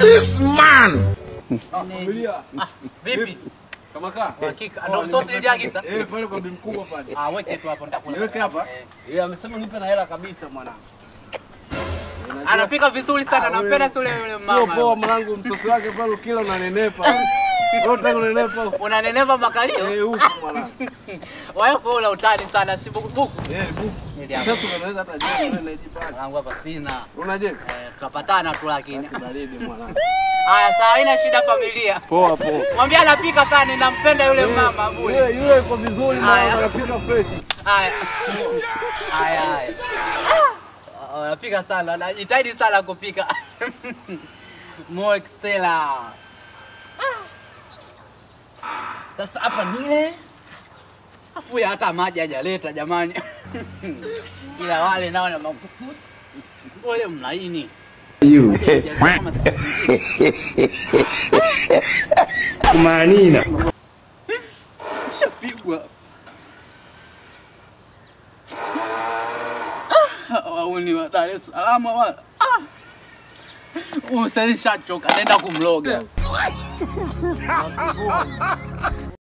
This man. Familia. Vipi? Kama kaa? Hakika. Ndio msosi niliagiza. Eh, pale kwa bi mkubwa pale. Ah, weke tu hapo nitakula. Niweke hapa? Eh, amesema nipe na hela kabisa mwanangu. Anapika vizuri sana, nampenda yule yule mama. Sio poa mwanangu, msosi wake pale ukila unanenepa. Wote unanenepa. Unanenepa makalio? Eh, huko mwanangu. Wewe poa utani sana, si buku buku. Eh, buku. Sasa unaweza hata jana unajipa. Mwanangu hapa sina. Unaje? Eh, tutapatana tu lakini. Baridi mwanangu. Haya, sawa, haina shida familia. Poa poa. Mwambie anapika sana, nampenda yule mama bure. Yule yule yuko vizuri mwanangu, anapika fresh. Haya. Haya haya. Anapika sana, anajitahidi sana kupika. Mo Stella. Sasa hapa nile. Afu ya hata maji hajaleta jamani. Ila wale nao na makusudi. Wale mlaini. You. Kumanina. Shapigwa. Wauni wa Dar es Salaam wala. Usishachoka, nenda kumloga.